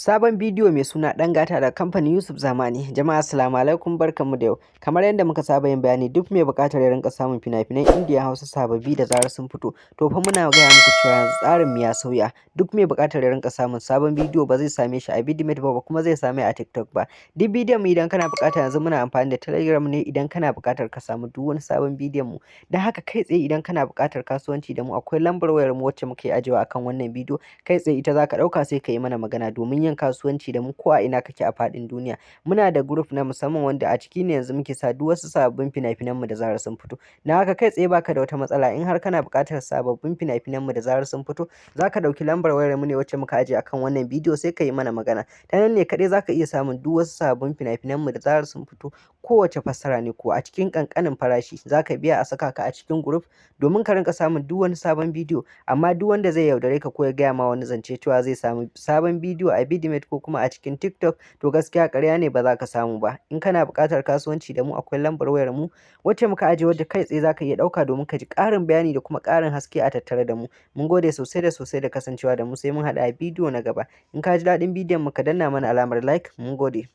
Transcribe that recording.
Sabon bidiyo mai suna Ɗan Gata daga kamfanin Yusuf Zamani. Jama'a, assalamu alaikum, barkanmu da yau. Kamar yadda muka saba yin bayani, duk mai buƙatar ya rinƙa samun fina-finan Indiya, Hausa sababbi da zarar sun fito. To fa muna gaya muku cewa yanzu tsarin mu ya sauya. Duk mai buƙatar ya rinƙa samun sabon bidiyo ba zai same shi a Vidmate ba, kuma zai same a TikTok ba. Duk bidiyon mu idan kana buƙata, yanzu muna amfani da Telegram ne idan kana buƙatar ka samu duk wani sabon bidiyon mu. Don haka kai tsaye idan kana buƙatar kasuwanci da mu, akwai lambar wayar mu wacce muke ajiyewa akan wannan bidiyo. Kai tsaye ita za ka ɗauka sai ka yi mana magana domin yin kasuwanci da mu ko a ina kake a faɗin duniya. Muna da group na musamman wanda a ciki ne yanzu muke sa duk wasu sababbin fina-finan mu da zarar sun fito. Don haka kai tsaye baka da wata matsala, in har kana buƙatar sababbin fina-finan mu da zarar sun fito, za ka ɗauki lambar wayar mu ne wacce muka ajiye akan wannan bidiyo sai ka yi mana magana. Ta nan ne kaɗai za ka iya samun duk wasu sababbin fina-finan mu da zarar sun fito, kowace fassara ne ko a cikin ƙanƙanin farashi za ka biya a saka ka a cikin group domin ka rinƙa samun duk wani sabon bidiyo. Amma duk wanda zai yaudare ka ko ya gaya ma wani zance cewa zai samu sabon bidiyo a Vidmate ko kuma a cikin TikTok, to gaskiya ƙarya ne, ba za ka samu ba. In kana buƙatar kasuwanci da mu, akwai lambar wayar mu wacce muka ajiye wadda kai tsaye za ka iya ɗauka domin ka ji ƙarin bayani da kuma ƙarin haske a tattare da mu. Mun gode sosai da sosai da kasancewa da mu, sai mun haɗu a bidiyo na gaba. In ka ji daɗin bidiyon mu, ka danna mana alamar like. Mun gode.